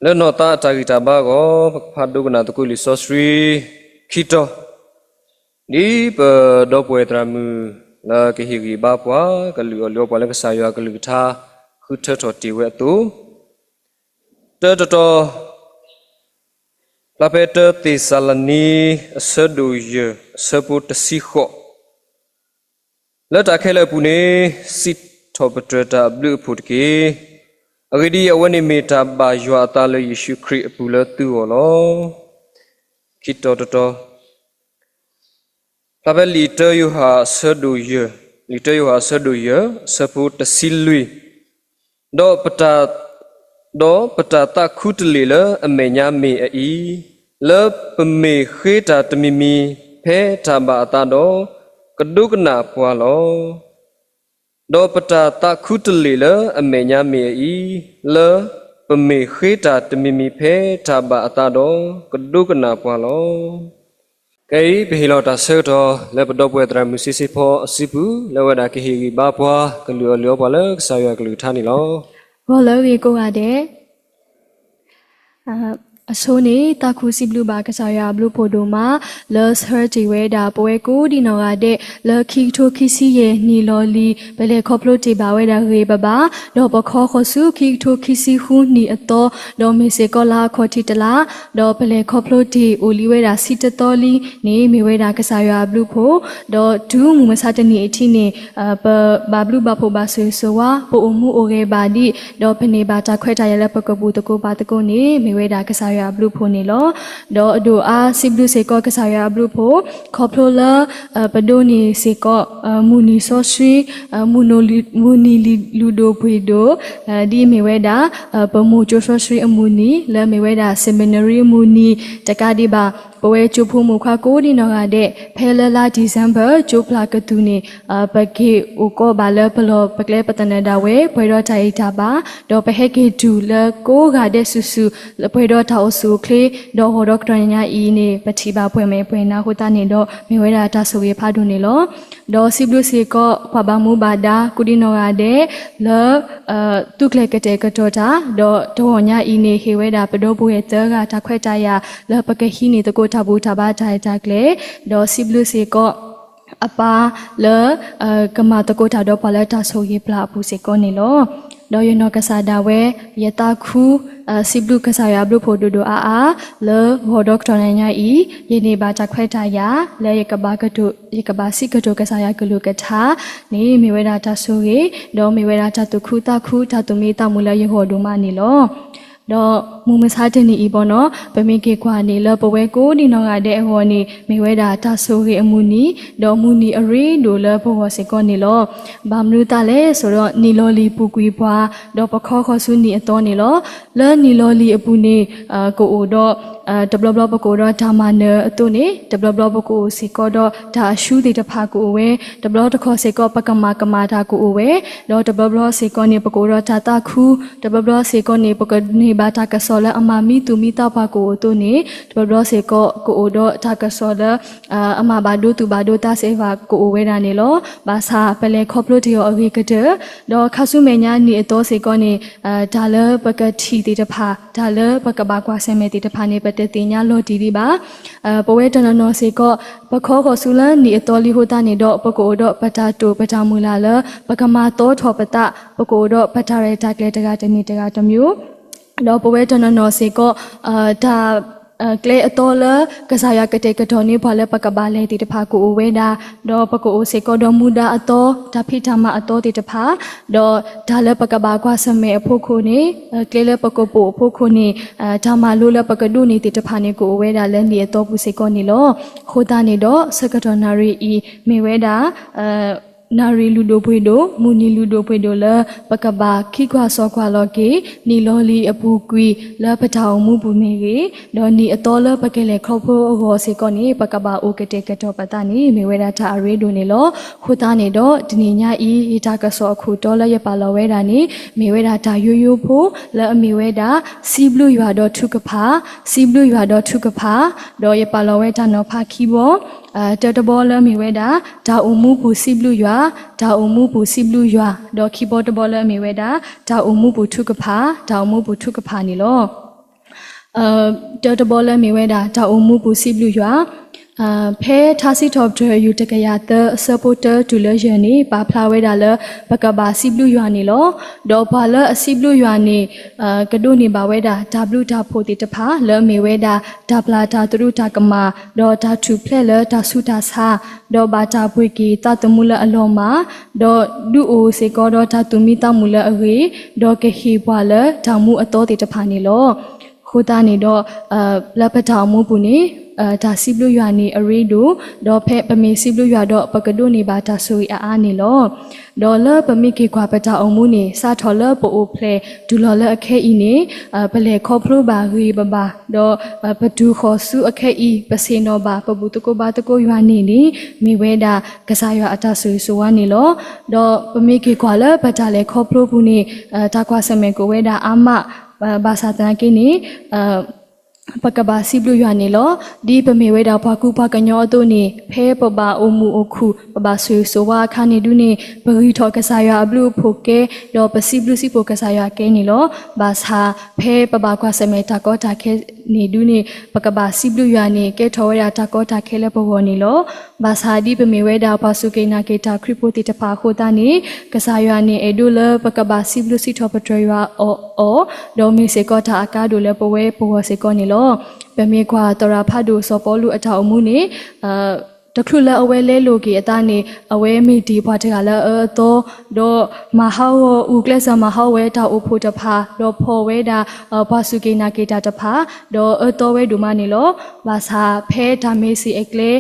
လၢနီၢ်သးအတၢ်ဂံၢ်တၢ်ဘါအဂီၢ် ပကဖးဒိကနၣ်သကိးလံာ်စီဆှံခံတီၤ, ဒ်ပဒီပုၢ်ဝဲၢ်သရၣ်မုၣ်လၢကဟ့ၣ်ဂံၢ်ဘါပှၤ ကလုၢ်အီၣ်လုၢ်အီပှၤလၢကစၢ်ယွၤအကလုၢ်ကထါ ဃုထၢထီၣ်တ့ၢ်ဝဲအသိး, တၢတတီၤ, ဖျါဖဲတၢသ့းစၤလနံ အဆၢဒိၣ်ယဲၢ် အဆၢဖိတဆံဃိး, လၢတၢ်ခဲလၢာ်အပူၤန့ၣ် စံးထီၣ်ပတြၢၤတၢ်အဘျုးအဖှိၣ်တက့ၢ်. အဂ့ၢ်ဒ်အံၤ, အဝဲန့ၣ်မ့ၢ်တၢ်ဘၣ်ယွၤအသးလၢယ့ၣ်ၡူးခရံာ်အပူၤလၢသုဂီၢ်လီၤ. ခံတီၤတတီၤ, ဖျါဖဲလံာ်တၢယိၤဟၣ်အဆၢဒိၣ်ယဲၢ်, လံာ်တၢယိၤဟၣ်အဆၢဒိၣ်ယဲၢ် အဆၢဖိတဆံလွံၢ်, ဒီးပတၢ်, ဒီးပတၢ်သးခူတလ့ၢ်လၢအမဲာ်ညါမ့ၢ်အအံၤ, လၢပမ့ၢ်ဃ့တၢ်တမံၤမံၤဖဲတၢ်ဘၣ်အသးဒီး, ကဒိကနၣ်ပှၤလီၤ. ဒီးပတၢ်သးခူတလ့ၢ်လၢအမဲာ်ညါမ့ၢ်အအံၤ, လၢပမ့ၢ်ဃ့တၢ်တမံၤမံၤဖဲတၢ်ဘၣ်အသးဒီး, ကဒိကနၣ်ပှၤလီၤ. ခဲအံၤ ပဟ့ၣ်လီၤတၢ်ဆၢကတီၢ်လၢပဒီပုၢ်ဝဲၢ်သရၣ်မုၣ်စ့စ့ဖီအစုပူၤ လၢအဝဲဒၣ်ကဟ့ၣ်ဂံၢ်ဘါပှၤ ကလုၢ်အီၣ်လုၢ်အီပှၤလၢကစၢ်ယွၤအကလုၢ်ကထါန့ၣ်လီၤ. ဂီၤလၢအဂ့ၤကိးဂၤဒဲး, အဆိန့ၣ် သးခုစံးဘျုးဘၣ်ကစၢ်ယွၤအဘျုးဖှိၣ်ဒိၣ်မး လၢဆၢတ့ၢ်ဝဲဒၣ်ပဝဲကိးဒံနီၢ်ဂၤဒဲး လၢခံကထိခံဆံယဲၢ်နံၣ်လီၤလံၤ ပလဲၤခီဖျိတ့ၢ်ဘၣ်ဝဲဒၣ်ဂ့ၤဂ့ၤဘၣ်ဘၣ်, ဒီးပခီဃီၤဆူခံကထိခံဆံဃုနံၣ်အသီ, ဒီးမ့ၢ်စ့ၢ်ကီးလါအခီၣ်ထံးတလါ, ဒီးပလဲၤခီဖျိတ့ၢ်အိၣ်လံဝဲဒၣ်ဆံတသီလံန့ၣ် မ့ၢ်ဝဲဒၣ်ကစၢ်ယွၤအဘျုးဖှိၣ်, ဒီးတုၤမုၢ်မဆါတနံၤအထံးန့ၣ် ပဘၣ်ဘျုးဘၣ်ဖှိၣ်ဘၣ်ဆိၣ်ဂ့ၤဆိၣ်ဝါ ပအိၣ်မူအိၣ်ဂဲၤဘၣ်ဒံး, ဒီးပန့ၢ်ဘၣ်တၢ်ခွဲးတၢ်ယာ်လၢပကဘူၣ်သကိးဘါသကိးန့ၣ် မ့ၢ်ဝဲဒၣ်ကစၢ်ယွၤအဘျုးဖှိၣ်န့ၣ်လီၤ. ဒီးအဒိၣ်အါစံးဘျုးစ့ၢ်ကီးကစၢ်ယွၤအဘျုးဖှိၣ် ခီဖျိလၢ ပဒိးန့ၢ်စ့ၢ်ကီး မုၢ်နံၤစီဆှံ မုၢ်နံၤလုၢ်ဒိၣ်ပှ့ၤဒိၣ် ဒ်အမ့ၢ်ဝဲဒၣ် ပမိၢ်ကၠိစီဆှံအမုၢ်နံၤ လၢအမ့ၢ်ဝဲဒၣ် seminary အမုၢ်နံၤတကးဒံးဘၣ် ပဝဲကၠိဖိမိၢ်ခွါကိးဒံနီၢ်ဂၤဒဲး ဖဲလၢလါ December ကၠိပျၢ်ကသူၣ်န့ၣ် ပက့ၤအိၣ်ကီးဘၣ်လၢပလီၢ်ပကျဲပသနၢၣ်ဒၣ်ဝဲ ပှဲၤဒီးတၢ်အံၤတၢ်ဘၣ်, ဒီးပဟဲက့ၤတုၤလၢကိးဂၤဒဲးစုာ်စုာ် လၢပှဲၤဒီးတၢ်အိၣ်ဆူၣ်အိၣ်ချ့, ဒီးဂီၤဒီးကတီၢ်ညါအံၤန့ၣ် ပထံၣ်ဘၣ်ပှဲၤမဲာ်ပှဲၤနါအဃိသတးန့ၣ်ဒီး မ့ၢ်ဝဲဒၣ်တၢ်ဆိၣ်ဂ့ၤဖးဒိၣ်န့ၣ်လီၤ. ဒီးစံးဘျုးစ့ၢ်ကီး ပှၤဘၣ်မူဘၣ်ဒါ ကိးဒံနီၢ်ဂၤဒဲး လၢ သူၣ်ကျဲၤကတဲာ်ကတီၤတၢ်, ဒီးတဂီၤညါအံၤန့ၣ် ဟ့ၣ်ဝဲဒၣ်ပဒီပုၢ်ဝဲၢ်သၢဂၤတၢ်ခွဲးတၢ်ယာ် လၢပကဟံးန့ၢ်သကိးတၢ်ဘူၣ်တၢ်ဘါတၢ်ရဲၣ်တၢ်ကျဲၤ, ဒီးစံးဘျုးစ့ၢ်ကီး အပၢ်လၢ ကမၤသကိးတၢ်ဒီးပှၤလၢတၢ်ဆိၣ်ဂ့ၤပျၢ်အပူၤစ့ၢ်ကီးန့ၣ်လီၤ. ဒီးယနီၢ်ကစၢ်ဒၣ်ဝဲ ယသးခု စံးဘျုးကစၢ်ယွၤအဘျုးဖှိၣ်ဒိၣ်ဒိၣ်အါအါ လၢဂီၤဒီးကတီၢ်နၤညါအံၤ ယန့ၢ်ဘၣ်တၢ်ခွဲးတၢ်ယာ် လၢယကဘၣ်ကတိၤ ယကဘၣ်စံးကတိၤကစၢ်ယွၤကလုၢ်ကထါန့ၣ် မ့ၢ်ဝဲဒၣ်တၢ်ဆိၣ်ဂ့ၤ, ဒီးမ့ၢ်ဝဲဒၣ်တၢ်သူၣ်ခုသးခု တၢ်သူၣ်မံသးမုာ်လၢယဂီၢ်ဒိၣ်မးန့ၣ်လီၤ. ဒီးမုၢ်မဆါတနံၤအံၤဘီနီၤ ပမ့ၢ်က့ၤကွၢ်န့ၣ်လၢပဝဲကိးဒံနီၢ်ဂၤဒဲးအဂီၢ်န့ၣ် မ့ၢ်ဝဲဒၣ်တၢ်ဆိၣ်ဂ့ၤအမုၢ်နံၤ, ဒီးမုၢ်နံၤအရ့ဒိၣ်လၢပဂီၢ်စ့ၢ်ကီးန့ၣ်လီၤ. ဘၣ်မနုၤသးလဲၣ် ဆိးဒီးနံၣ်လီၤလံၤပူၤကွံာ်ပှၤ, ဒီးပခီဃီၤဆူနံၣ်အသီန့ၣ်လီၤ. လၢနံၣ်လီၤလံၤအပူၤန့ၣ် ကအိၣ်ဒီး တဘျီဘျီပကအိၣ်ဒီးတၢ်မၤနၢၤအသိးန့ၣ် တဘျီဘျီပကအိၣ်စ့ၢ်ကီးဒီးတၢ်အရှုံးသ့ၣ်တဖၣ်ကအိၣ်ဝဲ, တဘျီတခီၣ်စ့ၢ်ကီးပကမၤကမၣ်တၢ်ကအိၣ်ဝဲ, ဒီးတဘျီဘျီစ့ၢ်ကီးန့ၣ် ပကအိၣ်ဒီးတၢ်သးခု, တဘျီဘျီစ့ၢ်ကီးန့ၣ် ပကန့ၢ်ဘၣ်တၢ်ကစီၣ်လၢအမၤမံသူၣ်မံသးပှၢ်ကအိၣ်အသိးန့ၣ် တဘျီဘျီစ့ၢ်ကီးကအိၣ်ဒီးတၢ်ကစီၣ်လၢ အမၤဘၣ်ဒိသူၣ်ဘၣ်ဒိသးစ့ၢ်ကီးကအိၣ်ဝဲဒၣ်န့ၣ်လီၤ. ဘၣ်ဆၣ်ပလဲၤခီဖျိတ့ၢ်အီၤအဂ့ၤကတၢၢ်, ဒီးခါဆူမဲာ်ညါနံၣ်အသီစ့ၢ်ကီးန့ၣ် တၢ်လၢပကထံၣ်သ့ၣ်တဖၣ်, တၢ်လၢပကဘၣ်ကွၢ်ဆၢၣ်မဲာ်သ့ၣ်တဖၣ်န့ၣ် ပတသ့ၣ်ညါလီၤတံၢ်ဒံးဘၣ်. ပဝဲတနီၤနီၤစ့ၢ်ကီး ပခီဃီၤဆူလၢနံၣ်အသီလံအဃိသတးန့ၣ်ဒီး ပကအိၣ်ဒီးပတၢ်တိာ်ပတၢ်မုၢ်လၢ်လၢ ပကမၤသီထီၣ်ပသး, ပကအိၣ်ဒီးပတၢ်ရဲၣ်တၢ်ကျဲၤတဂၤတမံၤတဂၤတမံၤ, ဒီးပဝဲတနီၤနီၤစ့ၢ်ကီး တၢ်ကျဲအသီလၢကစၢ်ယွၤကတဲာ်ကတီၤန့ၢ်ပှၤလၢပကဘၣ်လဲၤသ့ၣ်တဖၣ်ကအိၣ်ဝဲဒၣ်, ဒီးပကအိၣ်စ့ၢ်ကီးဒီးမူဒါအသီ, တၢ်ဖံးတၢ်မၤအသီသ့ၣ်တဖၣ်, ဒီးတၢ်လၢပကဘၣ်ကွၢ်ဆၢၣ်မဲာ်အဖီခိၣ်န့ၣ် ကျဲလၢပကပိာ်အဖီခိၣ်န့ၣ် တၢ်မၤလိလၢပကဒိးန့ၢ်သ့ၣ်တဖၣ်န့ၣ် ကအိၣ်ဝဲဒၣ်လၢနံၣ်အသီပူၤစ့ၢ်ကီးန့ၣ်လီၤ. အဃိသတးန့ၣ်ဒီး ဆၢကတီၢ်နၣ်ရံၣ်အံၤ မ့ၢ်ဝဲဒၣ် နၣ်ရံၣ်လုၢ်ဒိၣ်ပှ့ၤဒိၣ်, မုၢ်နံၤလုၢ်ဒိၣ်ပှ့ၤဒိၣ်လၢ ပကဘၣ်ခံကွၢ်စီကွၢ်လီၤက့ၤ နံၣ်လီၤလံၤအပူၤကွံာ်လၢပတၢ်အိၣ်မူပူၤမ့ၢ်ဂ့ၤ, ဒီးနံၣ်အသီလၢပကလဲၤခီဖျိအဂီၢ်စ့ၢ်ကီးန့ၣ် ပကဘၣ်အိၣ်ကတဲာ်ကတီၤပသးန့ၣ် မ့ၢ်ဝဲဒၣ်တၢ်အရ့ဒိၣ်န့ၣ်လီၤ. အဃိသတးန့ၣ်ဒီး တနံၤညါအံၤ ယတၢ်ကစီၣ်အခိၣ်တီလၢယပာ်လီၤဝဲဒၣ်န့ၣ် မ့ၢ်ဝဲဒၣ်တၢ်ယိယိဖိ လၢအမ့ၢ်ဝဲဒၣ် စံးဘျုးယွၤဒီးထုကဖၣ်, စံးဘျုးယွၤဒီးထုကဖၣ်, ဒီးယပာ်လီၤဝဲတၢ်နီၤဖးခံဘီ တၢတဘီလၢအမ့ၢ်ဝဲဒၣ် တၢ်အိၣ်မူပူၤစံးဘျုးယွၤ, တၢ်အိၣ်မူပူၤစံးဘျုးယွၤ, ဒီးခံဘီတဘီလၢအမ့ၢ်ဝဲဒၣ် တၢ်အိၣ်မူပူၤထုကဖၣ်, တၢ်အိၣ်မူပူၤထုကဖၣ်န့ၣ်လီၤ. တၢတဘီလၢအမ့ၢ်ဝဲဒၣ် တၢ်အိၣ်မူပူၤစံးဘျုးယွၤ, ဖဲထါစံးထီၣ်ပတြၢၤ ယူၢ်တကယၤသၢ အဆၢဖိတၢတုၤလၢယဲၢ်န့ၣ် ပာ်ဖျါဝဲဒၣ်လၢ ပကဘၣ်စံးဘျုးယွၤန့ၣ်လီၤ. ဒီးပှၤလၢအစံးဘျုးယွၤန့ၣ် ကဒိးန့ၢ်ဘၣ်ဝဲဒၣ် တၢ်ဘျုးတၢ်ဖှိၣ်သ့ၣ်တဖၣ် လၢအမ့ၢ်ဝဲဒၣ် တၢ်ပျၢ်တၢ်သရူးတၢ်ကမၣ်, ဒီးတၢ်ထူၣ်ဖျဲးလၢတၢ်ဆူးတၢ်ဆါ, ဒီးဘၣ်တၢ်ပှ့ၤက့ၤသးသမူလၢအလီၤမၢ်, ဒီးဒုးအိၣ်စ့ၢ်ကီးဒီးတၢ်သူၣ်မံသးမုာ်လၢအဂ့ၤ, ဒီးကဟ့ၣ်ပှၤလၢတၢ်မူအသီသ့ၣ်တဖၣ်န့ၣ်လီၤ. အဃိသတးန့ၣ်ဒီး လၢပတၢ်အိၣ်မူပူၤန့ၣ် တၢ်စံးဘျုးယွၤန့ၣ်အရ့ဒိၣ်, ဒီးဖဲပမ့ၢ်စံးဘျုးယွၤဒီး ပကဒိးန့ၢ်ဘၣ်တၢ်ဆိၣ်ဂ့ၤအါအါန့ၣ်လီၤ. ဒီးလၢပမ့ၢ်က့ၤကွၢ်ပတၢ်အိၣ်မူန့ၣ် စးထီၣ်လၢပအိၣ်ဖျဲၣ်တုၤလီၤလၢအခဲအံၤန့ၣ် ပလဲၤခီဖျိဘၣ်ဂ့ၤဘၣ်ဘၣ်, ဒီးပတုၤဃီၤဆူအခဲအံၤ ပဆ့ၣ်နီၤဘၣ် ပဘူၣ်သကိးဘါသကိးယွၤန့ၣ်န့ၣ် မ့ၢ်ဝဲဒၣ်ကစၢ်ယွၤအတၢ်ဆိၣ်ဂ့ၤဆိၣ်ဝါန့ၣ်လီၤ. ဒီးပမ့ၢ်က့ၤကွၢ်လၢပတၢ်လဲၤခီဖျိပူၤန့ၣ် တၢ်ကွၢ်ဆၢၣ်မဲာ်ကအိၣ်ဝဲဒၣ်အါမး, ဘၣ်ဆၣ်သနာ်က့န့ၣ် ပကဘၣ်စံးဘျုးယွၤန့ၣ်လီၤ. ဒ်ပမ့ၢ်ဝဲဒၣ်ပှၤကူပှၤကညီအသိးန့ၣ် ဖဲပဘၣ်အိၣ်မုာ်အိၣ်ခုၣ် ပဘၣ်ဆိၣ်ဂ့ၤဆိၣ်ဝါအခါန့ၣ်ဒုန့ၣ် ပဂံၢ်ထီၣ်ကစၢ်ယွၤအဘျုးအဖှိၣ်ကဲ, ဒီးပစံးဘျုးစံးဖှိၣ်ကစၢ်ယွၤကဲန့ၣ်လီၤ. ဘၣ်ဆၣ်ဖဲပဘၣ်ကွၢ်ဆၢၣ်မဲာ်တၢ်ကီတၢ်ခဲန့ၣ်ဒုန့ၣ် ပကဘၣ်စံးဘျုးယွၤန့ၣ် ကဲထီၣ်ဝဲဒၣ်တၢ်ကီတၢ်ခဲလၢပဂီၢ်န့ၣ်လီၤ. ဘၣ်ဆၣ်ဒ်ပမ့ၢ်ဝဲဒၣ်ပှၤစူၢ်က့ၤနာ်က့ၤတၢ်ခရံာ်ဖိသ့ၣ်တဖၣ်အဃိသတးန့ၣ် ကစၢ်ယွၤန့ၣ်အဲၣ်ဒိးလၢပကဘၣ်စံးဘျုးစံးထီၣ်ပတြၢၤယွၤအီၤ, ဒီးမ့ၢ်စ့ၢ်ကီးတၢ်အကါဒိၣ်လၢပဝဲပဂီၢ်စ့ၢ်ကီးန့ၣ်လီၤ. ပမ့ၢ်ကွၢ်သရၣ်ဖးဒိၣ်စီၤပီလူးအတၢ်အိၣ်မူန့ၣ် တချုးလၢအဝဲလဲလိာ်က့ၤအသးန့ၣ် အဝဲမ့ၢ်တ့ၢ်ပှၤတဂၤလၢအအၢအသီ, ဒီးမၤဟးဂီၤအူကျဲးစၢးမၤဟးဂီၤဝဲတၢ်အိၣ်ဖှိၣ်တဖၣ်, ဒီးဖီၣ်ဝဲဒၣ် ပှၤစူၢ်က့ၤနာ်က့ၤတၢ်တဖၣ်, ဒီးအၢသီဝဲဒိၣ်မးန့ၣ်လီၤ. ဘၣ်ဆၣ်ဖဲတၢ်မ့ၢ်စ့ၢ်အကျဲ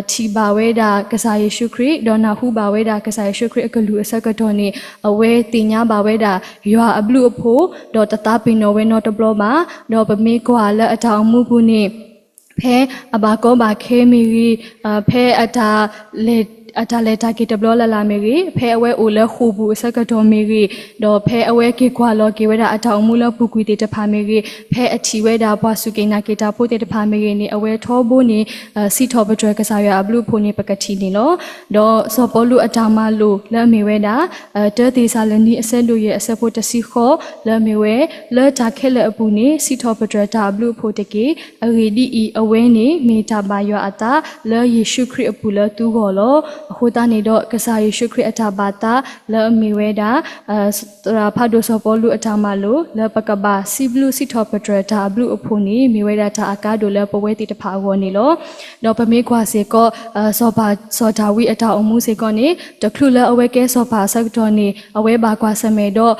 ထံၣ်ဘၣ်ဝဲဒၣ်ကစၢ်ယ့ၣ်ၡူးခရံာ် ဒီးနၢ်ဟူဘၣ်ဝဲဒၣ်ကစၢ်ယ့ၣ်ၡူးခရံာ်အကလုၢ်အဆၢကတီၢ်န့ၣ် အဝဲသ့ၣ်ညါဘၣ်ဝဲဒၣ် ယွၤအဘျုးအဖှိၣ် ဒီးတသးပ့ၤနီၣ်ဝဲနီတဘျီဘၣ်. ဒီးပမ့ၢ်ကွၢ်လၢအတၢ်အိၣ်မူပူၤန့ၣ် ဖဲအဘၣ်ကီဘၣ်ခဲမ့ၢ်ဂ့ၤ, ဖဲ အတၢ်လဲၤတၢ်က့ၤတဘျီလၢ်လၢ်မ့ၢ်ဂ့ၤ, ဖဲအဝဲအိၣ်လၢဃိာ်ပူၤအဆၢကတီၢ်မ့ၢ်ဂ့ၤ, ဒီးဖဲအဝဲက့ၤကွၢ်လီၤက့ၤဝဲဒၣ်အတၢ်အိၣ်မူလၢပူၤကွံာ်သ့ၣ်တဖၣ်မ့ၢ်ဂ့ၤ, ဖဲအထံၣ်ဝဲဒၣ်ပှၤစူၢ်က့ၤနာ်က့ၤတၢ်ဖိသ့ၣ်တဖၣ်မ့ၢ်ဂ့ၤန့ၣ် အဝဲထီဘိန့ၣ် စံးထီၣ်ပတြၢၤကစၢ်ယွၤအဘျုးအဖှိၣ်န့ၣ် ပကထံၣ်န့ၣ်လီၤ. ဒီးစီၤပီလူးအတၢ်မၤလိာ်လၢအမ့ၢ်ဝဲဒၣ် တၢသ့းစၤလနံအဆၢဒိၣ်ယဲၢ်အဆၢဖိတဆံဃိး လၢအမ့ၢ်ဝဲ လၢတၢ်ခဲလၢာ်အပူၤန့ၣ် စံးထီၣ်ပတြၢၤတၢ်အဘျုးအဖှိၣ်တက့ၢ်. အဂ့ၢ်ဒ်အံၤ, အဝဲန့ၣ်မ့ၢ်တၢ်ဘၣ်ယွၤအသး လၢယ့ၣ်ၡူးခရံာ်အပူၤလၢသုဂီၢ်လီၤ. အဃိသတးန့ၣ်ဒီး ကစၢ်ယ့ၣ်ၡူးခရံာ်အတၢ်ဘၣ်သးလၢအမ့ၢ်ဝဲဒၣ် သရၣ်ဖးဒိၣ်စီၤပီလူးအတၢ်မၤလိာ် လၢပကဘၣ်စံးဘျုးစံးထီၣ်ပတြၢၤတၢ်အဘျုးအဖှိၣ်န့ၣ် မ့ၢ်ဝဲဒၣ်တၢ်အကါဒိၣ်လၢပဝဲသ့ၣ်တဖၣ်အဂီၢ်န့ၣ်လီၤ. ဒီးပမ့ၢ်ကွၢ်စ့ၢ်ကီး စီၤပၤစီၤဒၤဝံးအတၢ်အိၣ်မူစ့ၢ်ကီးန့ၣ် တချုးလၢအဝဲကဲစီၤပၤအဆၢကတီၢ်န့ၣ် အဝဲဘၣ်ကွၢ်ဆၢၣ်မဲာ်ဒီး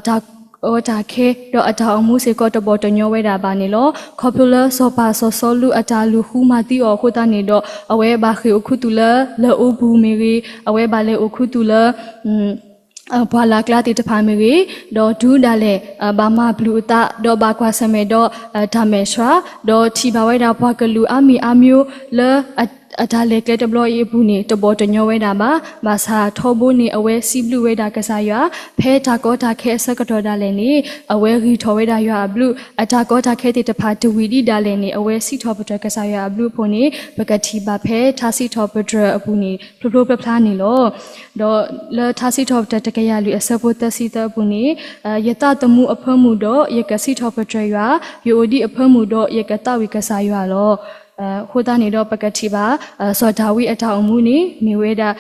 တၢ်ကီတၢ်ခဲ ဒီးအတၢ်အိၣ်မူစ့ၢ်ကီးတဘီၣ်တညီဝဲဒၣ်ဘၣ်န့ၣ်လီၤ. ခီဖျိလၢစီၤပၤစီၤစီလူးအတၢ်လူၤဃုမၤသံအီၤအဃိသတးန့ၣ်ဒီး အဝဲဘၣ်ဃ့ၢ်အိၣ်ခူသူၣ်လၢလၢၢ်အိပူၤမ့ၢ်ဂ့ၤ, အဝဲဘၣ်လဲၤအိၣ်ခူသူၣ်လၢ ပှၢ်လၢ်ကျါသ့ၣ်တဖၣ်မ့ၢ်ဂ့ၤ, ဒီးတုၤဒၣ်လဲာ် ဘၣ်မၤဘျုးအသး ဒီးဘၣ်ကွၢ်ဆၢၣ်မဲာ်ဒီး တၢ်မဲာ်ဆှး, ဒီးထံၣ်ဘၣ်ဝဲဒၣ်ပှၤကလုာ်အါမံၤအါမျိုးလၢ အတၢ်လဲၤကျဲတဘျီအံၤအပူၤန့ၣ် တဘီၣ်တညီဝဲဒၣ်ဘၣ်. ဘၣ်ဆၣ်ထီဘိန့ၣ် အဝဲစံးဘျုးဝဲဒၣ်ကစၢ်ယွၤ ဖဲတၢ်ကီတၢ်ခဲအဆၢကတီၢ်ဒၣ်လဲာ်န့ၣ် အဝဲဂံၢ်ထီၣ်ဝဲဒၣ်ယွၤအဘျုး အတၢ်ကီတၢ်ခဲသ့ၣ်တဖၣ်တဝံၤဒံးဒၣ်လဲာ်န့ၣ် အဝဲစံးထီၣ်ပတြၢၤကစၢ်ယွၤအဘျုးအဖှိၣ်န့ၣ် ပကထံၣ်ဘၣ်ဖဲထါစံးထီၣ်ပတြၢၤအပူၤန့ၣ် ဖျိဖျိဖျါဖျါန့ၣ်လီၤ. ဒီးလၢထါစံးထီၣ်ပတြၢၤတကယၤလွံၢ်အဆၢဖိသၢဆံသၢအပူၤန့ၣ် ယသးသမူအဖၢမုၢ်ဒီး ယကစံးထီၣ်ပတြၢၤယွၤ, ယအိၣ်ဒံးအဖၢမုၢ်ဒီး ယကသးဝံၣ်ကစၢ်ယွၤလီၤ. အဃိသတးန့ၣ်ဒီး ပကထံၣ်ဘၣ် စီၤဒၤဝံးအတၢ်အိၣ်မူန့ၣ် မ့ၢ်ဝဲဒၣ်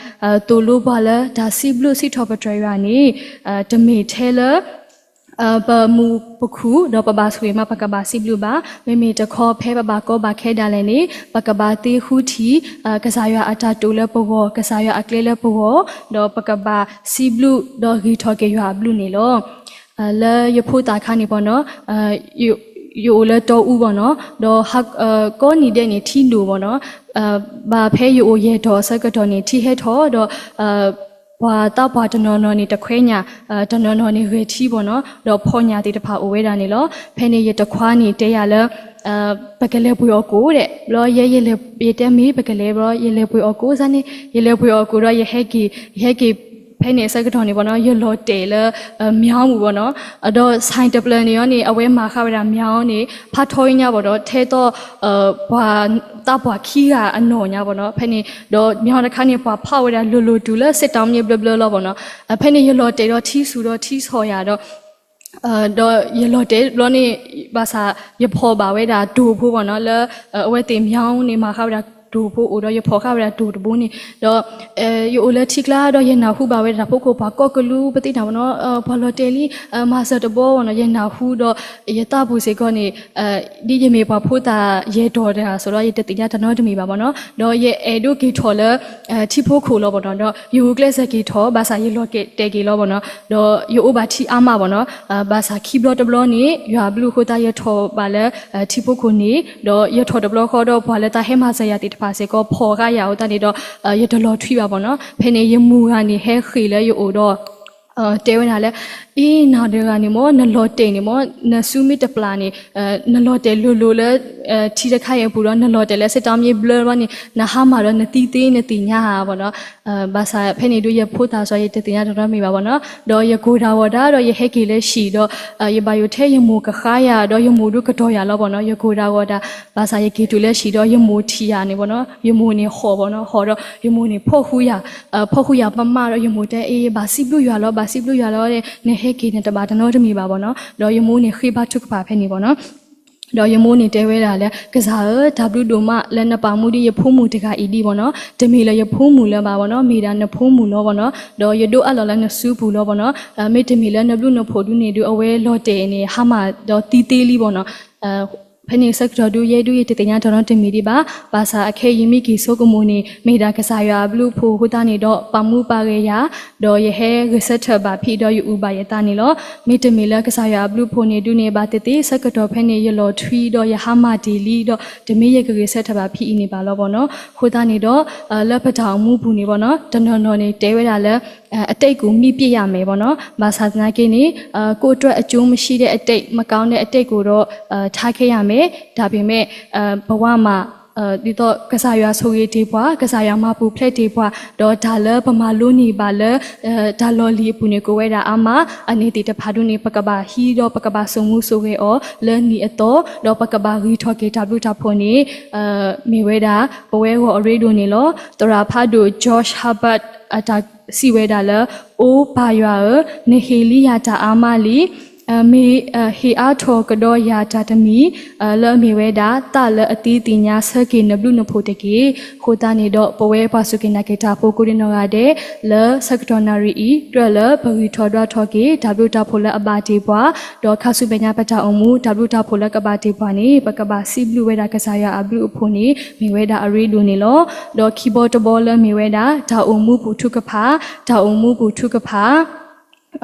သိၣ်လိပှၤလၢတၢ်စံးဘျုးစံးထီၣ်ပတြၢၤယွၤန့ၣ် တမ့ၢ်ထဲလၢ ပမူးပခူၣ် ဒီးပဘၣ်ဆိၣ်ဂ့ၤမး ပကဘၣ်စံးဘျုးဘၣ်. မ့မ့ၢ်တခီဖဲပဘၣ်ကီဘၣ်ခဲဒၣ်လဲာ်န့ၣ် ပကဘၣ်သ့ဃုထံၣ် ကစၢ်ယွၤအတၢ်တိာ်လၢပဂီၢ်, ကစၢ်ယွၤအကျဲလၢပဂီၢ်, ဒီးပကဘၣ်စံးဘျုးဒီးဂံၢ်ထီၣ်က့ၤယွၤအဘျုးန့ၣ်လီၤ. လၢယဖိသၣ်ခါန့ၣ်ဘၣ်နီၤ ယအိၣ်လၢတီအူဘၣ်နီၤ, ဒီးကိးနံၤဒဲးန့ၣ် ထံဒိၣ်ဘၣ်နီၤ, ဘၣ်ဖဲယအိၣ်ယဲၢ်ထီၣ်အဆၢကတီၢ်န့ၣ် ထံဟဲထီၣ်ဒီး ပှၤသးပှၢ်တနီၤနီၤန့ၣ် တခွဲညၣ်, တနီၤနီၤန့ၣ် ဂဲၤထံဘၣ်နီၤ, ဒီးဖီၣ်ညၣ်သ့ၣ်တဖၣ်အိၣ်ဝဲဒၣ်န့ၣ်လီၤ. ဖဲန့ၣ်ယတံၤခွါန့ၣ်တဲယၤလၢ ပကလဲၤပှ့ၤအီၣ်ကိၣ်ဒဲး, ဘျီယဲယလဲၤ ယတဲမ့ၢ်ပကလဲၤဘျီ ယလဲၤပှ့ၤအီၣ်ကိၣ်စ့ၢ်န့ၣ် ယလဲၤပှ့ၤအီၣ်ကိၣ်ဒီး ယဟဲက့ၤ ယဟဲက့ၤ ဖဲန့ၣ်အဆၢကတီၢ်န့ၣ်ဘၣ်နီၤ ယလီၤတဲာ်လၢ မၠါအူပူၤဘၣ်နီၤ, ဒီးဆိုင်တဖျၢၣ်န့ၣ်အီၤန့ၣ် အဝဲမၤဃာ်ဝဲဒၣ်မၠါအီၤန့ၣ် ဖးထီညါဘၣ်ဒီး ထဲသိး ပှၤသးပှၢ်ခံဂၤအနီၢ်ညါဘၣ်နီၤ. ဖဲန့ၣ် ဒီးမၠါအီၤတခါန့ၣ် ပှၤဖးဝဲဒၣ်လိၤလိၤတုၤလၢ စစ်တောင်းမြစ် ဘျၢဘျၢလီၤဘၣ်နီၤ. ဖဲန့ၣ်ယလီၤတဲာ်ဒီးထံဆူၣ်ဒီးထံဆီၣ်ယၤဒီး ဒီးယလီၤတဲာ်ဘျီန့ၣ် ဘၣ်ဆၣ်ယဖီၣ်ဘၣ်ဝဲဒၣ်တိၢ်ဖိဘၣ်နီၤ လၢ အဝဲသ့ၣ်မၠါအီၤန့ၣ် မၤဃာ်ဝဲဒၣ်တိၢ်ဖိအိၣ်ဒီး ယဖီၣ်ဃာ်ဝဲဒၣ်တိၢ်တဘိန့ၣ် ဒီး ယအိၣ်လၢထံကျါဒီး ယနၢ်ဟူဘၣ်ဝဲဒၣ်တၢ်ဖိခိၣ်ပှၤကိးကလူးပသ့ၣ်ညါဘၣ်နီၤ ပှၤလီၤတဲာ်လံ မၤစၢၤတဘီဘၣ်နီၤ ယနၢ်ဟူဒီး ယသးပူၤစ့ၢ်ကီးန့ၣ် ဒ်ယမ့ၢ်ပှၤဖိသၣ်ယဲၢ်တီၤတဂၤအသိးဒီး ယတသ့ၣ်ညါတၢ်နီတမံၤဘၣ်ဘၣ်နီၤ ဒီးယအဲၣ်ဒိးက့ၤထီၣ်လၢ ထံဖိခိၣ်လီၤဘၣ်နီၤ ဒီးယဂုာ်ကျဲးစၢးက့ၤထီၣ် ဘၣ်ဆၣ်ယလီၤတဲာ်က့ၤလီၤဘၣ်နီၤ ဒီးယအိၣ်ဘၣ်ထံအါမးဘၣ်နီၤ ဘၣ်ဆၣ်ခံဘျီတဘျီန့ၣ် ယွၤအဘျုးအဃိသတးယထီၣ်ဘၣ်လၢ ထံဖိခိၣ်န့ၣ် ဒီးယထီၣ်တဘျီဃီဒီးပှၤလၢတၢ်ဟဲမၤစၢၤယၤသ့ၣ်တဖၣ်စ့ၢ်ကီး ဖီၣ်ဃာ်ယၤအဃိသတးန့ၣ်ဒီး ယတလီၤထွံဘၣ်ဘၣ်နီၤ ဖဲန့ၣ်ယမိၢ်ဂၤန့ၣ်ဟဲဃ့ၢ်လၢယအိၣ်ဒီး တဲဝဲဒၣ်လၢ အ့ နၤတဂၤန့ၣ်မ့ၢ် နလီၤတဲာ်န့ၣ်မ့ၢ် နစုမ့ၢ်တပျၢ်န့ၣ် နလီၤတဲာ်လိၤလိၤလၢ ထံတခါအံၤအပူၤဒီး နလီၤတဲာ်လၢစစ်တောင်းမြစ် ဘျၢဘျီန့ၣ် နဟါမၢ်ဒီးနသံသ့နသ့ၣ်ညါဧါဘၣ်နီၤ ဘၣ်ဆၣ်ဖဲန့ၣ်ဒုးယဖိသၣ်စီၤ ယတသ့ၣ်ညါတၢ်နီတမံၤဘၣ်ဘၣ်နီၤ ဒီးယကိၢ်တၢ်ဂီၤတၢ်ဒီးယဟဲက့ၤလၢဟံၣ်ဒီး ယဘၣ်ယိၣ်ထဲယမိၢ်ကဃါယၤ ဒီးယမိၢ်ဒုးကတီၤယၤလီၤဘၣ်နီၤ ယကိၢ်တၢ်ဂီၤတၢ် ဘၣ်ဆၣ်ယက့ၤတုၤလၢဟံၣ်ဒီးယမိၢ်ထံၣ်ယၤန့ၣ်ဘၣ်နီၤ ယမိၢ်န့ၣ်ဟီၣ်ဘၣ်နီၤ ဟီၣ်ဒီးယမိၢ်န့ၣ်ဖီၣ်ဃူယၤ ဖီၣ်ဃူယၤပမးဒီးယမိၢ်တဲအ့ ဘၣ်စံးဘျုးယွၤလီၤ ဘၣ်စံးဘျုးယွၤလီၤ နဟဲက့ၤနတဘၣ်တၢ်နီတမံၤဘၣ်ဘၣ်နီၤ ဒီးယမိၢ်န့ၣ်ဃ့ဘါထုကဖၣ်ဖဲန့ၣ်ဘၣ်နီၤ ဒီးယမိၢ်န့ၣ်တဲဝဲဒၣ်လၢ ကစၢ်ဧၢ တၢ်ဘျုးဒိၣ်မးလၢနပာ်မူဒ်ယဖိမုၣ်တဂၤအံၤဒ်ဘၣ်နီၤ တမ့ၢ်လၢယဖိမုၣ်လၢၤဘၣ်ဘၣ်နီၤ မ့ၢ်ဒၣ်နဖိမုၣ်လီၤဘၣ်နီၤ ဒီးယဒိးအးလီၤလၢနစုပူၤလီၤဘၣ်နီၤ မ့တမ့ၢ်လၢနဘျုးနဖှိၣ်ဒုန့ၣ်ဒုး အဝဲလီၤတဲာ်န့ၣ် ဟါမၢ်ဒီးသံသ့လံဘၣ်နီၤ ဖဲန့ၣ်ဆၢကတီၢ်ဒုး ယဲဒုးယတသ့ၣ်ညါတၢ်နီတမံၤဒံးဘၣ်. ဘၣ်ဆၣ်အခဲအံၤမ့ၢ်က့ၤဆိကမိၣ်န့ၣ် မ့ၢ်ဒၣ်ကစၢ်ယွၤအဘျုးအဖှိၣ်အဃိသတးန့ၣ်ဒီး ပာ်မူပာ်ဂဲၤယၤ, ဒီးယဟဲဂဲၤဆၢထၢၣ်ဘၣ်ဖံးဒီးယအုၣ်ဘၣ်ယသးန့ၣ်လီၤ. မ့တမ့ၢ်လၢကစၢ်ယွၤအဘျုးအဖှိၣ်န့ၣ်ဒုးန့ၣ် ဘၣ်သ့ၣ်သ့ၣ်ဆၢကတီၢ်ဖဲန့ၣ် ယလီၤထွံဒီးယဟါမၢ်တ့ၢ်လံဒီး တမ့ၢ်ယကဂဲၤဆၢထၢၣ်ဘၣ်ဖံးအံၤန့ၣ်ဘၣ်လီၤဘၣ်နီၤ. အဃိသတးန့ၣ်ဒီး လၢပတၢ်အိၣ်မူပူၤန့ၣ်ဘၣ်နီၤ တနီၤနီၤန့ၣ်တဲဝဲဒၣ်လၢ အတိတ်ကို မေ့ပစ်ရမယ် ဘၣ်နီၤ. ဘၣ်ဆၣ်သနာ်က့န့ၣ် ကိုယ့်အတွက်အကျိုးမရှိတဲ့အတိတ် မကောင်းတဲ့အတိတ်ကိုတော့ ထားခဲ့ရမယ်. ဒါပေမဲ့ ဘဝမှာ ဒ်သိးကစၢ်ယွၤဆိၣ်ဂ့ၤတ့ၢ်ပှၤ, ကစၢ်ယွၤမၤပူၤဖျဲးတ့ၢ်ပှၤ, ဒီးတၢ်လၢပမၤလိန့ၢ်ဘၣ်လၢ တၢ်လီၢ်လံၤအပူၤန့ၣ် ကအိၣ်ဝဲဒၣ်အါမး, အန့ၣ်သ့ၣ်တဖၣ်ဒုးန့ၣ် ပကဘၣ်ဟံးဒီးပကဘၣ်စိာ်မူစိာ်ဂဲၤအီၤလၢနံၤအသီ, ဒီးပကဘၣ်ဂံၢ်ထီၣ်က့ၤတၢ်ဘျုးတၢ်ဖှိၣ်န့ၣ် မ့ၢ်ဝဲဒၣ် ပဝဲဂီၢ်အရ့ဒိၣ်န့ၣ်လီၤ. သရၣ်ဖးဒိၣ် George Herbert အတၢ်စံးဝဲဒၣ်လၢ အိ ပၢ်ယွၤဧၢ, နဟ့ၣ်လံယၤတၢ်အါမးလံ, မ့ၢ်ဟ့ၣ်အါထီၣ်ကဒီးယၤတၢ်တမံၤ လၢအမ့ၢ်ဝဲဒၣ် သးလၢအသ့သ့ၣ်ညါဆၢက့ၤနဘျုးနဖှိၣ်တက့ၢ်. အဃိသတးန့ၣ်ဒီး ပဝဲပှၤစူၢ်က့ၤနာ်က့ၤတၢ်ဖိကိးဒံနီၢ်ဂၤဒဲး လၢဆၢကတီၢ်နၣ်ရံၣ်အံၤ ကြၢးလၢပဂံၢ်ထီၣ်ဒွးထီၣ်က့ၤ တၢ်ဘျုးတၢ်ဖှိၣ်လၢအဘၣ်တ့ၢ်ပှၤ, ဒီးခါဆူမဲာ်ညါပတၢ်အိၣ်မူ တၢ်ဘျုးတၢ်ဖှိၣ်လၢကဘၣ်တ့ၢ်ပှၤန့ၣ် ပကဘၣ်စံးဘျုးဝဲဒၣ်ကစၢ်ယွၤအဘျုးအဖှိၣ်န့ၣ် မ့ၢ်ဝဲဒၣ်အရ့ဒိၣ်န့ၣ်လီၤ. ဒီးခံဘီတဘီလၢမ့ၢ်ဝဲဒၣ် တၢ်အိၣ်မူပူၤထုကဖၣ်, တၢ်အိၣ်မူပူၤထုကဖၣ်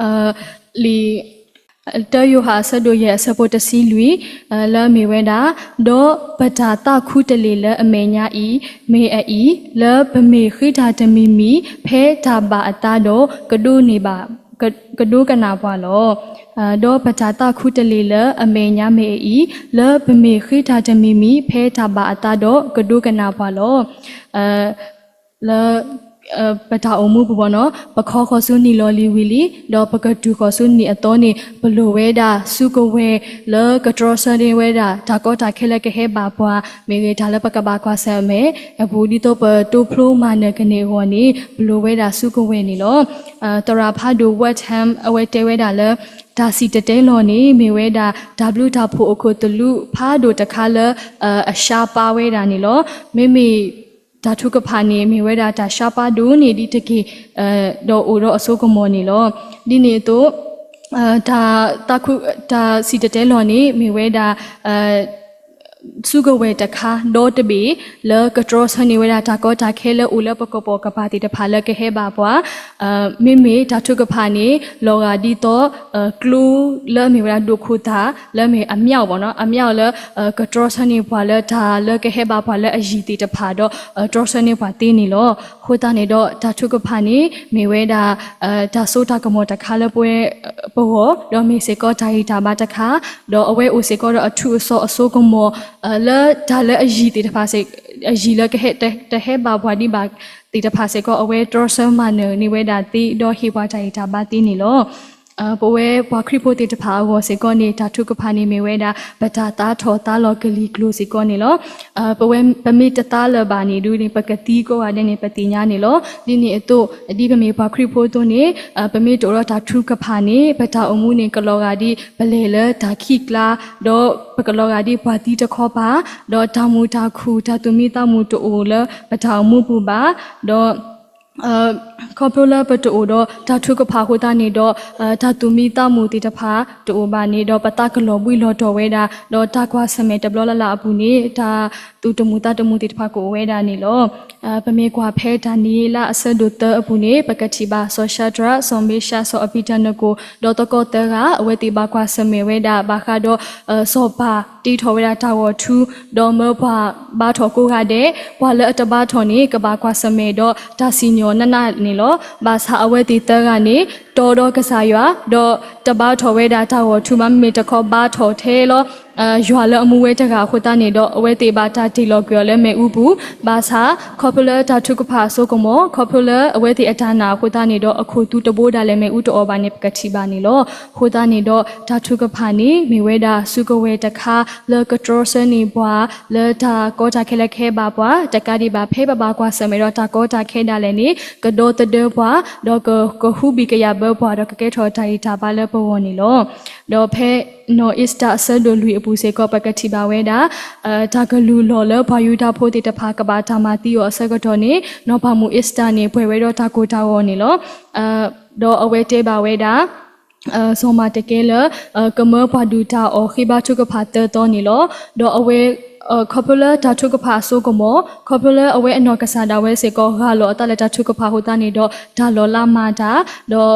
လံာ် တၢယိၤဟၣ်အဆၢဒိၣ်ယဲၢ်အဆၢဖိတဆံလွံၢ် လၢအမ့ၢ်ဝဲဒၣ်, ဒီးပတၢ်သးခူတလ့ၢ်လၢအမဲာ်ညါအံၤ မ့ၢ်အအံၤ, လၢပမ့ၢ်ဃ့တၢ်တမံၤမံၤ ဖဲတၢ်ဘၣ်အသးဒီး ကဒိကနၣ်ပှၤလီၤ. ဒီးပတၢ်သးခူတလ့ၢ်လၢအမဲာ်ညါမ့ၢ်အအံၤ, လၢပမ့ၢ်ဃ့တၢ်တမံၤမံၤ ဖဲတၢ်ဘၣ်အသးဒီး ကဒိကနၣ်ပှၤလီၤ. လၢ ပတၢ်အိၣ်မူပူၤဘၣ်နီၤ ပခီဃီၤဆူနံၣ်လီၤလံၤဝံၤလံ ဒီးပကတုၤဃီၤဆူနံၣ်အသီန့ၣ် ပလိၣ်ဝဲဒၣ်စုကဝဲၤ လၢကတြီဆၢန့ၢ်ဝဲဒၣ် တၢ်ကီတၢ်ခဲလၢကဟဲဘၣ်ပှၤ မ့ၢ်ဂ့ၤတၢ်လၢပကဘၣ်ကွၢ်ဆၢၣ်မဲာ်အပူၤ ဒ်သိးပတိဖျိမၤနၢၤကန့ၢ်အဂီၢ်န့ၣ် ပလိၣ်ဝဲဒၣ်စုကဝဲၤန့ၣ်လီၤ. သရၣ်ဖးဒိၣ် Ward Ham အဝဲတဲဝဲဒၣ်လၢ တၢ်စံၣ်တဲၤတဲလီၤန့ၣ် မ့ၢ်ဝဲဒၣ်တၢ်ဘျုးတၢ်ဖှိၣ်အခိၣ်သလုးဖးဒိၣ်တခါလၢ အဆါပၢ်ဝဲဒၣ်န့ၣ်လီၤ. မ့မ့ၢ် တၢ်ထုကဖၣ်န့ၣ် မ့ၢ်ဝဲဒၣ်တၢ်ဆါပၢ်ဒိၣ်န့ၢ်ဒံးတက့ၢ် ဒီးအိၣ်ဒီးအစိကမီၤန့ၣ်လီၤ. ဒ်န့ၣ်အသိး တၢ်စံၣ်တဲၤတဲလီၤန့ၣ် မ့ၢ်ဝဲဒၣ် စုကဝဲၤတခါဒီတဘ့ၣ် လၢကတြီဆၢန့ၢ်ဝဲဒၣ်တၢ်ကီတၢ်ခဲလၢအိၣ်လၢပကပိာ်ကပၤသ့ၣ်တဖၣ်လၢကဟဲဘၣ်ပှၤ, မ့မ့ၢ်တၢ်ထုကဖၣ်န့ၣ် လီၤဂာ်ဒ်သိး ကျိလၢအမ့ၢ်ဝဲဒၣ်ဒိၣ်ခိၣ်သၣ် လၢအမ့ၢ်အမြောက်ပေါ့နော်, အမြောက်လၢ ကတြီဆၢန့ၢ်ပှၤလၢတၢ်လၢကဟဲဘၣ်ပှၤလၢအယံၤသ့ၣ်တဖၣ်ဒီး တြီဆၢန့ၢ်ပှၤသ့န့ၣ်လီၤ. အဃိသတးန့ၣ်ဒီး တၢ်ထုကဖၣ်န့ၣ် မ့ၢ်ဝဲဒၣ် တၢ်စိတၢ်ကမီၤတခါလၢပဝဲပဂီၢ်, ဒီးမ့ၢ်စ့ၢ်ကီးတၢ်ဂံၢ်တၢ်ဘါတခါ, ဒီးအဝဲအိၣ်စ့ၢ်ကီးဒီးအထူးအစီအစိကမီၤ လၢတၢ်လၢအယံၤသ့ၣ်တဖၣ် အယံၤလၢကဟဲ တဟဲဘၣ်ပှၤဒံးဘၣ်သ့ၣ်တဖၣ်စ့ၢ်ကီး အဝဲတြီဆၢမၤနၢၤန့ၢ်ဝဲဒၣ်သ့ ဒီးဟ့ၣ်ပှၤတၢ်ဂံၢ်တၢ်ဘါသ့န့ၣ်လီၤ. ပဝဲပှၤခရံာ်ဖိသ့ၣ်တဖၣ်အဂီၢ်စ့ၢ်ကီးန့ၣ် တၢ်ထုကဖၣ်န့ၣ်မ့ၢ်ဝဲဒၣ် ပတၢ်သါထီၣ်သါလီၤကလံၤကျိၤစ့ၢ်ကီးန့ၣ်လီၤ. ပဝဲပမ့ၢ်တသါလၢၤဘၣ်န့ၣ်ဒုန့ၣ် ပကသံကိးဂၤဒဲးန့ၣ် ပသ့ၣ်ညါန့ၣ်လီၤ. ဒ်န့ၣ်အသိး ဒ်ပမ့ၢ်ပှၤခရံာ်ဖိအသိးန့ၣ် ပမ့ၢ်တအိၣ်ဒီးတၢ်ထုကဖၣ်န့ၣ် ပတၢ်အိၣ်မူန့ၣ် ကလီၤဂာ်ဒ်ပလဲၤလၢတၢ်ခံးကျါ, ဒီးပကလီၤဂာ်ဒ်ပှၤသံတခီပၤ, ဒီးတၢ်မုာ်တၢ်ခုၣ် တၢ်သူၣ်မံသးမုာ်တအိၣ်လၢပတၢ်အိၣ်မူပူၤဘၣ်, ဒီး ခီဖျိလၢပတအိၣ်ဒီးတၢ်ထုကဖၣ်အဃိသတးန့ၣ်ဒီး တၢ်သူၣ်မံသးမုာ်သ့ၣ်တဖၣ်တအိၣ်ဘၣ်န့ၣ်ဒီး ပသးကလီၤဘှံးလီၤတီၤဝဲဒၣ်, ဒီးတၢ်ကွၢ်ဆၢၣ်မဲာ်တဘျီလၢ်လၢ်အပူၤန့ၣ် တၢ်သူၣ်တမုာ်သးတမုာ်သ့ၣ်တဖၣ်ကအိၣ်ဝဲဒၣ်န့ၣ်လီၤ. ပမ့ၢ်ကွၢ်ဖဲတၢ်နံၤလၢအဆၢဒိၣ်သၢအပူၤန့ၣ် ပကထံၣ်ဘၣ်စီၤၡၤဒြး, စီၤမ့ၡး, စီၤအဘံၤနကိၤ ဒီးသကိးသၢဂၤ အဝဲသ့ၣ်ဘၣ်ကွၢ်ဆၢၣ်မဲာ်ဝဲဒၣ် ဘၣ်ဃးဒီး စီၤပၤတ့ထီၣ်ဝဲဒၣ်တၢ်ဂီၤထူ, ဒီးမၢပှၤဘါထီၣ်ကိးဂၤဒဲး, ပှၤလၢအတဘါထီၣ်န့ၣ် ကဘၣ်ကွၢ်ဆၢၣ်မဲာ်ဒီးတၢ်စံၣ်ညီၣ်နးနးန့ၣ်လီၤ. ဘၣ်ဆၣ်အဝဲသ့ၣ်သၢဂၤန့ၣ် တီဒီးကစၢ်ယွၤ, ဒီးတဘါထီၣ်ဝဲဒၣ်တၢ်ဂီၤထူဘၣ်, မ့မ့ၢ်တခီဘါထီၣ်ထဲလီၤ ယွၤလၢအမူဝဲတဂၤအဃိသတးန့ၣ်ဒီး အဝဲသ့ၣ်ဘၣ်တၢ်တ့ၢ်လီၤကွံာ်အီၤလၢမ့ၣ်အူပူၤ. ဘၣ်ဆၣ် ခီဖျိလၢတၢ်ထုကဖၣ်အစိကမီၤ, ခီဖျိလၢအဝဲသ့ၣ်အတၢ်နာ်အဃိသတးန့ၣ်ဒီး အခိၣ်သူတဘိဒၣ်လဲာ်မ့ၣ်အူတအိၣ်ဘၣ်န့ၣ် ပကထံၣ်ဘၣ်န့ၣ်လီၤ. အဃိသတးန့ၣ်ဒီး တၢ်ထုကဖၣ်န့ၣ် မ့ၢ်ဝဲဒၣ်စုကဝဲၤတခါလၢကတြီဆၢန့ၢ်ပှၤ လၢတၢ်ကီတၢ်ခဲလၢကဟဲဘၣ်ပှၤ, တကးဒံးဘၣ်ဖဲပဘၣ်ကွၢ်ဆၢၣ်မဲာ်ဒီးတၢ်ကီတၢ်ခဲဒၣ်လဲာ်န့ၣ် ကဒီသဒၢပှၤ, ဒီးက ကဟူးဘံၣ်ကယာ်ဘၢပှၤ ဒီးကကဲထီၣ်တၢ်ဂံၢ်တၢ်ဘါလၢပဂီၢ်န့ၣ်လီၤ. ဒီးဖဲနီၢ်အ့စတၢၤအဆၢဒိၣ်လွံၢ်အပူၤစ့ၢ်ကီး ပကထံၣ်ဘၣ်ဝဲဒၣ် တၢ်ကလုၢ်လီၢ်လၢပှၤယူဒၤဖိသ့ၣ်တဖၣ်ကဘၣ်တၢ်မၤသံအီၤအဆၢကတီၢ်န့ၣ် နီၢ်ပၤမုၣ်အ့စတၢၤန့ၣ် ပှဲၤဝဲဒီးတၢ်ကိၢ်တၢ်ဂီၤန့ၣ်လီၤ. ဒီးအဝဲတဲဘၣ်ဝဲဒၣ် စီၤမၤတကဲလၢ ကမၢပှၤဒုၣ်တၢ်အီၣ်ဃ့ဘါထုကဖၣ်သၢသီန့ၣ်လီၤ. ဒီးအဝဲ ခီဖျိလၢတၢ်ထုကဖၣ်အစိကမီၤ, ခီဖျိလၢအဝဲအနီၢ်ကစၢ်ဒၣ်ဝဲစ့ၢ်ကီး ဂၢ်လီၤအသးလၢတၢ်ထုကဖၣ်အဃိသတးန့ၣ်ဒီး တၢ်လီၤလးမၤတၢ်, ဒီး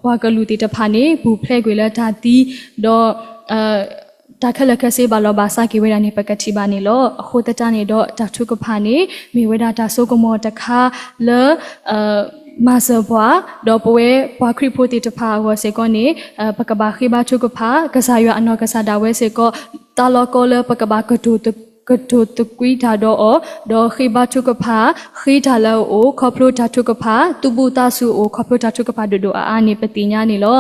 ပှၤကလုာ်သ့ၣ်တဖၣ်န့ၣ် ပူၤဖျဲးကွံာ်လၢတၢ်သံ, ဒီး တၢ်ခဲလၢာ်ခဲဆ့ဘၣ်လီၤဘၣ်စးက့ၤဝဲဒၣ်န့ၣ် ပကထံၣ်ဘၣ်န့ၣ်လီၤ. အဃိသတးန့ၣ်ဒီး တၢ်ထုကဖၣ်န့ၣ် မ့ၢ်ဝဲဒၣ်တၢ်စိကမီၤတခါလၢ မၤစၢၤပှၤ, ဒီးပဝဲပှၤခရံာ်ဖိသ့ၣ်တဖၣ်အဂီၢ်စ့ၢ်ကီးန့ၣ် ပကဘၣ်ဃ့ဘါထုကဖၣ် ကစၢ်ယွၤအနီၢ်ကစၢ်ဒၣ်ဝဲစ့ၢ်ကီး သးလီၤကီလၢပကဘၣ် ကတိၤသကွံးတၢ်ဒီးအီၤ, ဒီးဃ့ဘါထုကဖၣ် ဃ့တၢ်လၢအအိၣ် ခီဖျိတၢ်ထုကဖၣ်, သူၣ်ဘိၣ်သးစူၤအအိၣ် ခီဖျိတၢ်ထုကဖၣ်ဒိၣ်ဒိၣ်အါအါန့ၣ် ပသ့ၣ်ညါန့ၣ်လီၤ.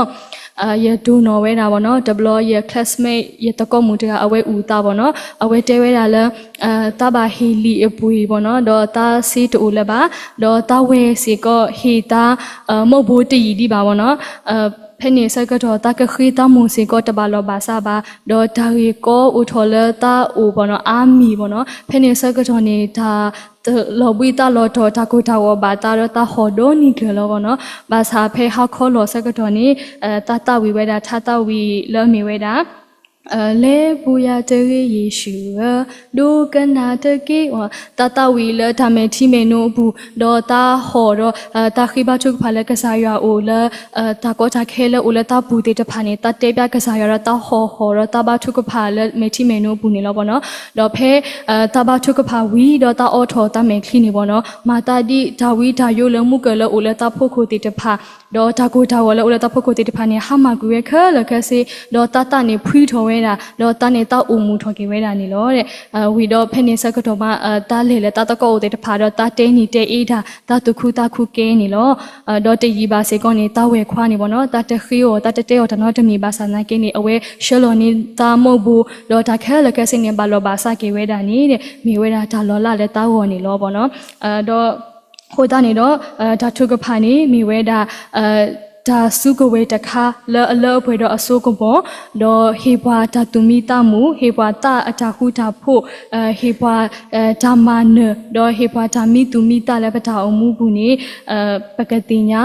ယဒိၣ်နီၢ်ဝဲဒၣ်ဘၣ်နီၤ, တဘျီယ classmate ယသကိးမုၣ်တဂၤ အဝဲအုၣ်သးဘၣ်နီၤ, အဝဲတဲဝဲဒၣ်လၢ သးဘၣ်ဟ့ၣ်လံာ်အပှ့ၤဘၣ်နီၤ, ဒီးသးစ့တအိၣ်လၢၤဘၣ်, ဒီးသးဝဲၢ်စ့ၢ်ကီးဟ့ၣ်သး မုၢ်ဘိတယံာ်ဒံးဘၣ်ဘၣ်နီၤ. ဖဲန့ၣ်အဆၢကတီၢ် သးကဃ့သးမိၢ်စ့ၢ်ကီးတဘၣ်လီၢ်ဘၣ်စးဘၣ်, ဒီးတၢ်ဂ့ၢ်ကီအိၣ်ထီၣ်လၢသးအိၣ်ဘၣ်နီၤ အါမံၤဘၣ်နီၤ. ဖဲန့ၣ်အဆၢကတီၢ်န့ၣ် တၢ်လီၤဘှံးသးလီၤတီၤ တၢ်ကိၢ်တၢ်ဂီၤဘၣ်သးဒီးသးဟီၣ်ဒီနံၤကျၢၤလီၤဘၣ်နီၤ. ဘၣ်ဆၣ်ဖဲဟါခီလီၤအဆၢကတီၢ်န့ၣ် သးသးဝံၣ်ဝဲဒၣ် ထါသးဝံၣ်လၢအမ့ၢ်ဝဲဒၣ် လဲၤပူၤယၤတဂ့ၤ ယ့ၣ်ၡူးဧၢ, ဒိကနၣ်တက့ၢ်. သးသးဝံၣ်လၢတၢ်မဲာ်ထံမဲာ်နိအပူၤ, ဒီးသးဟီၣ်ဒီး သးဃ့ဘါထုကဖၣ်လၢကစၢ်ယွၤအအိၣ်လၢ တၢ်ကီတၢ်ခဲလၢအိၣ်လၢသးပူၤသ့ၣ်တဖၣ်န့ၣ် သးတဲပျးကစၢ်ယွၤဒီးသးဟီၣ်ဟီၣ်ဒီးသးဘါထုကဖၣ်လၢမဲာ်ထံမဲာ်နိအပူၤန့ၣ်လီၤဘၣ်နီၤ. ဒီးဖဲ သးဘါထုကဖၣ်ဝံၤဒီးသးအိးထီၣ်သးမဲာ်ချံန့ၣ်ဘၣ်နီၤ, မၤသးဒ်တၢ်ဝံတၢ်ယိလၢမုၢ်ကၢၢ်လၢအိၣ်လၢသးဖိခိၣ်သ့ၣ်တဖၣ် ဒီးတၢ်ကိၢ်တၢ်ဂီၤလၢအိၣ်လၢသးဖိခိၣ်သ့ၣ်တဖၣ်န့ၣ် ဟါမၢ်ကွံာ်ဝဲခဲလၢာ်ခဲဆ့, ဒီးသးသးန့ၣ်ဖှံထီၣ်ဝဲဒၣ်, ဒီးသးန့ၣ်သးအိၣ်မုာ်ထီၣ်က့ၤဝဲဒၣ်န့ၣ်လီၤ. ဝံၤဒီးဖဲန့ၣ်ဆၢကတီၢ်မး သးလဲၤလၢသးသကိးအိၣ်သ့ၣ်တဖၣ်ဒီးသးတဲနံၤတဲအ့တၢ်, သးသူၣ်ခုသးခုကဲန့ၣ်လီၤ. ဒီးတယံာ်ဘၣ်စ့ၢ်ကီးန့ၣ် သးဝဲၢ်ခွါန့ၣ်ဘၣ်နီၤ, သးတဃ့အီၤ သးတတဲအီၤတၢ်နီတမံၤဘၣ်ဆၣ်သနာ်က့န့ၣ် အဝဲဆှၢလီၤန့ၢ်သးမိၢ်ဘိ, ဒီးတၢ်ခဲလၢာ်ခဲဆ့န့ၣ် ဘၣ်လီၤဘၣ်စးက့ၤဝဲဒၣ်န့ၣ် မ့ၢ်ဝဲဒၣ်တၢ်လီၤလးလၢသးဂီၢ်န့ၣ်လီၤဘၣ်နီၤ. ဒီး အဃိသတးန့ၣ်ဒီး တၢ်ထုကဖၣ်န့ၣ် မ့ၢ်ဝဲဒၣ် တၢ်စုကဝဲၤတခါလၢအလၢအပှဲၤဒီးအစိကမီၤ, ဒီးဟ့ၣ်ပှၤတၢ်သူၣ်မံသးမုာ်, ဟ့ၣ်ပှၤသးအတၢ်ဃူတၢ်ဖိး, ဟ့ၣ်ပှၤတၢ်မၤနၢၤ, ဒီးဟ့ၣ်ပှၤတၢ်မံသူၣ်မံသးလၢပတၢ်အိၣ်မူပူၤန့ၣ် ပကသ့ၣ်ညါ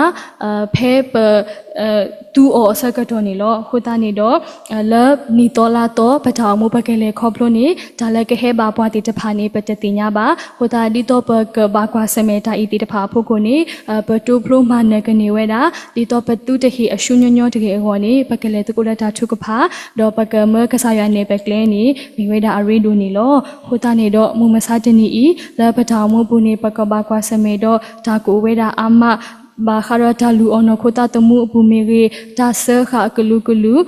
ဖဲပ သူအီၤအဆၢကတီၢ်န့ၣ်လီၤ. အဃိသတးန့ၣ်ဒီး လၢနံၣ်သီလါသီ ပတၢ်အိၣ်မူပကလဲၤခီဖျိန့ၣ် တၢ်လၢကဟဲဘၣ်ပှၤသ့ၣ်တဖၣ်န့ၣ် ပတသ့ၣ်ညါဘၣ်. အဃိသတးဒ်သိးပကဘၣ်ကွၢ်ဆၢၣ်မဲာ်တၢ်အံၤသ့ၣ်တဖၣ်အဖီခိၣ်န့ၣ် ပတိဖျိမၤနၢၤကန့ၢ်ဝဲဒၣ် ဒ်သိးပသုတဟ့ၣ်အဆူညီညီတဂ့ၤအဂီၢ်န့ၣ် ပကလဲၤသကိးလၢတၢ်ထုကဖၣ် ဒီးပကမၢကစၢ်ယွၤနဲၣ်ပကျဲန့ၣ် မ့ၢ်ဝဲဒၣ်အရ့ဒိၣ်န့ၣ်လီၤ. အဃိသတးန့ၣ်ဒီး မုၢ်မဆါတနံၤအံၤ လၢပတၢ်အိၣ်မူပူၤန့ၣ် ပကဘၣ်ကွၢ်ဆၢၣ်မဲာ်ဒီးတၢ်ကအိၣ်ဝဲဒၣ်အါမး ဘၣ်ဃးဒီးတၢ်လုၢ်အီၣ်နီၢ်ခိသးသမူအပူၤမ့ၢ်ဂ့ၤ, တၢ်စၢဃာ်အကလုာ်ကလုာ်,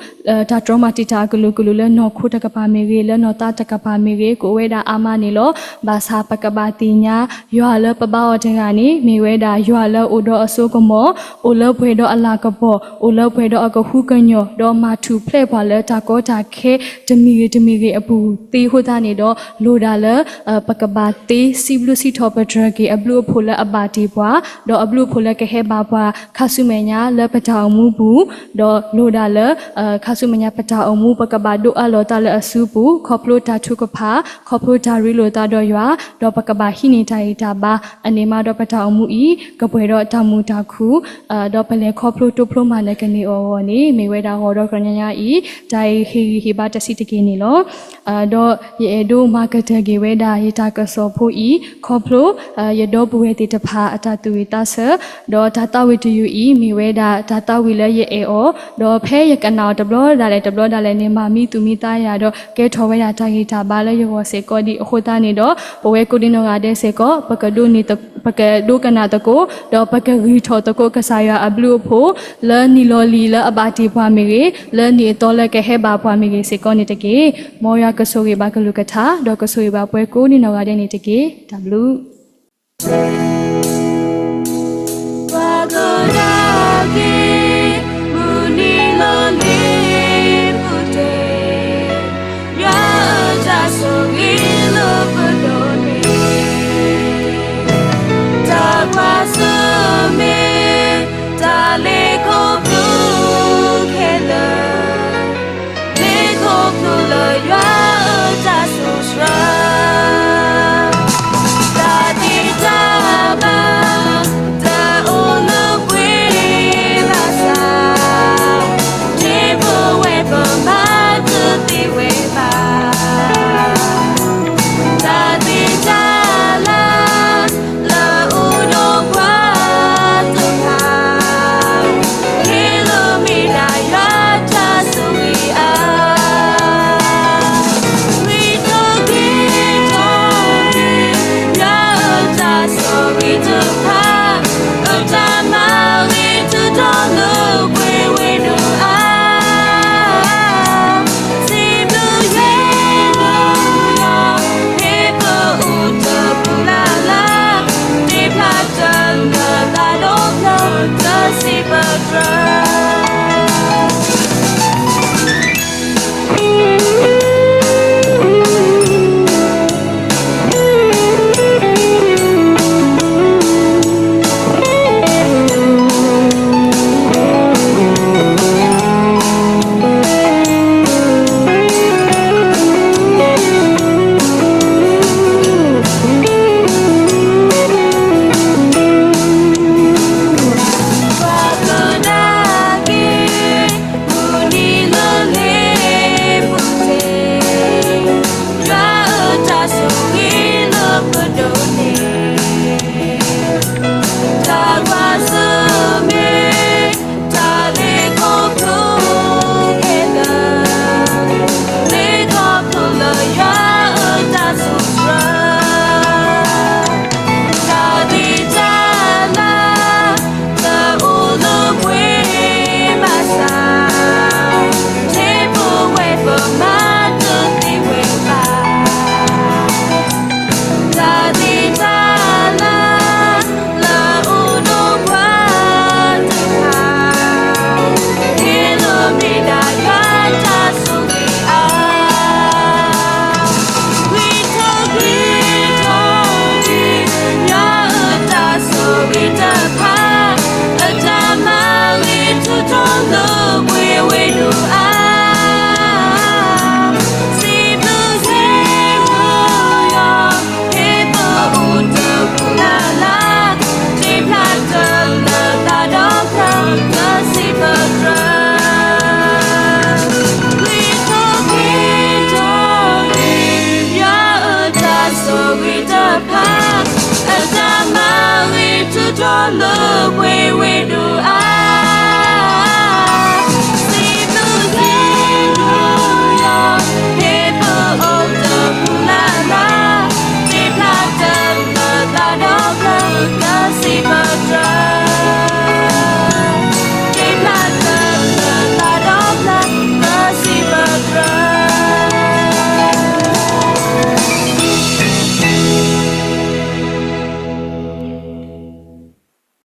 တၢ်တြီမၤတံာ်တာ်အကလုာ်ကလုာ် လၢနီၢ်ခိတကပၤမ့ၢ်ဂ့ၤ, လၢနီၢ်သးတကပၤမ့ၢ်ဂ့ၤ, ကအိၣ်ဝဲဒၣ်အါမးန့ၣ်လီၤ. ဘၣ်ဆၣ်ပကဘၣ်သ့ၣ်ညါ ယွၤလၢပဘါအီၤတဂၤန့ၣ် မ့ၢ်ဝဲဒၣ်ယွၤလၢအိၣ်ဒီးအစိကမီၤ, အိၣ်လၢပှဲၤဒီးအလၤကပီၤ, အိၣ်လၢပှဲၤဒီးအကဟုကညီၢ်, ဒီးမၤထူၣ်ဖျဲးပှၤလၢတၢ်ကီတၢ်ခဲတမံၤဂ့ၤတမံၤဂ့ၤအပူၤသ့အဃိသတးန့ၣ်ဒီး လိၣ်ဒၣ်လၢ ပကဘၣ်သ့စံးဘျုးစံးထီၣ်ပတြၢၤက့ၤအဘျုးအဖှိၣ်လၢအဘၣ်တ့ၢ်ပှၤ, ဒီးအဘျုးအဖှိၣ်လၢကဟဲဘၣ်ပှၤခါဆူမဲာ်ညါလၢပတၢ်အိၣ်မူပူၤ, ဒီးလိၣ်ဒၣ်လၢ ခါဆူမဲာ်ညါပတၢ်အိၣ်မူ ပကဘၣ်ဒိးအးလီၤသးလၢအစုပူၤ, ခီဖျိတၢ်ထုကဖၣ်, ခီဖျိတၢ်ရ့လိာ်သးဒီးယွၤ, ဒီးပကဘၣ်ဟံးန့ၢ်တၢ်ဂံၢ်တၢ်ဘါ, အန့ၣ်မးဒီးပတၢ်အိၣ်မူအံၤ ကပှဲၤဒီးတၢ်မုာ်တၢ်ခုၣ် ဒီးပလဲၤခီဖျိတိဖျိမၤနၢၤကန့ၢ်အီၤအဂီၢ်န့ၣ် မ့ၢ်ဝဲဒၣ်ဂီၤဒီးကညီညါအံၤ တၢ်အံၤဟ့ၣ်ဂံၢ်ဟ့ၣ်ဘါတဆံးတက့ၢ်န့ၣ်လီၤ. ဒီးယအဲၣ်ဒိးမၤကတၢၢ်က့ၤဝဲဒၣ်ယတၢ်ကစီၣ်ဖိအံၤ ခီဖျိ ယဒီပုၢ်ဝဲၢ်သ့ၣ်တဖၣ်အတၢ်သူၣ်ဝံၣ်သးဆၢ, ဒီးတၢ်သးဝံၣ်တယုၢ်အံၤမ့ၢ်ဝဲဒၣ်တၢ်သးဝံၣ်လၢယအဲၣ်အီၤ, ဒီးဖဲယကနၣ်အီၤတဘျီဒၣ်လဲာ်တဘျီဒၣ်လဲာ်န့ၣ် မၤမံသူၣ်မံသးယၤဒီး ကဲထီၣ်ဝဲဒၣ်တၢ်ဂံၢ်တၢ်ဘါလၢယဂီၢ်စ့ၢ်ကီးဒံးအဃိသတးန့ၣ်ဒီး ပဝဲကိးဒံနီၢ်ဂၤဒဲးစ့ၢ်ကီး ပကဒိကနၣ်သကိး ဒီးပကဂံၢ်ထီၣ်သကိးကစၢ်ယွၤအဘျုးအဖှိၣ် လၢနံၣ်လီၤလံၤလၢအဘၣ်တ့ၢ်ပှၤမ့ၢ်ဂ့ၤ, လၢနံၣ်အသီလၢကဟဲဘၣ်ပှၤမ့ၢ်ဂ့ၤစ့ၢ်ကီးန့ၣ်တက့ၢ်. မ်ယွၤကဆိၣ်ဂ့ၤဘၣ်ကလုၢ်ကထါ ဒီးကဆိၣ်ဂ့ၤဘၣ်ပှၤကိးဒံနီၢ်ဂၤဒဲးန့ၣ်တက့ၢ်. တၢ်ဘျုး